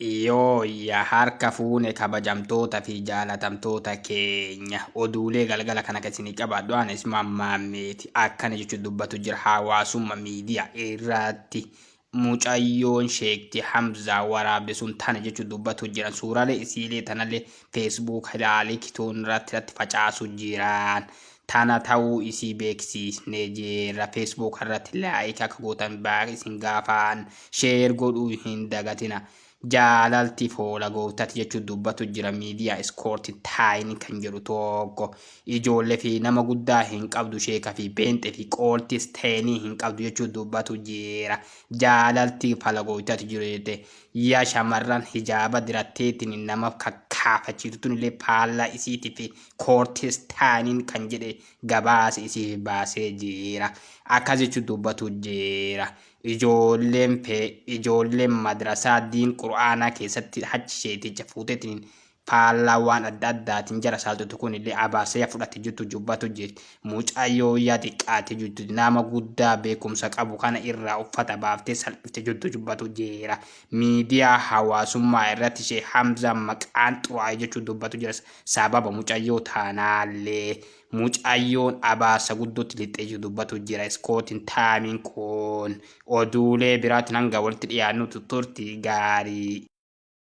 Yooyyaa harka fuune kabajamtoota fi jaalatamtoota keenya oduulee galgala kana kan isinii qabaadhu ana Ismaan Maammeeti akkana jechuun dubbatu jira hawaasumma miidiyaa irratti mucayyoon sheekti Hamzaa waraabde sun tana jechuun dubbatu jiran suuraalee isiilee tanallee Facebook ilaalikituun irratti facaasu jiran tana ta'uu isii beeksiisnee jirra Facebook irratti like akka gootan isin gaafaan share godhuu hin dagatina Jaalalti foola gooftati jechuun dubbatu jira miidiyaa iskoorti taayin kan jedhu tokko ijoollee fi nama guddaa hin qabdu sheeka fi beenxe fi qooltis teenii hin qabdu jechuun dubbatu jira jaalalti fala gooftati jiru jette yaa shamarran hijaaba diratteetiin nama kakkaafachiitu tunillee faallaa isiiti fi koortis taaniin kan jedhe gabaasa isiif baasee jira akkas jechuun dubbatu jira Ijoolleen fee ijoolleen madrasaa diin qur'aanaa keessatti hachi sheeyticha fuuteetiin faallaa waan adda addaatiin jara saaltutu kun illee abaasaya fudhate jirtu jubbatu jirti. Mucayyoo yaa xiqqaate jirtu nama guddaa beekumsa qabu kana irraa uffata baaftee salphifte jirtu jubbatu jira. Miidiyaa hawaasummaa irratti Sheekh Hamzaan maqaan xuraa'e jechuun dubbatu jira sababa mucayyoo taanaallee. Mucayyoon abaarsa guddotti lixxee jiru dubbatu jira. Iskootin taamiin kun oduulee biraatiin hanga walitti dhiyaannutti turtii gaarii.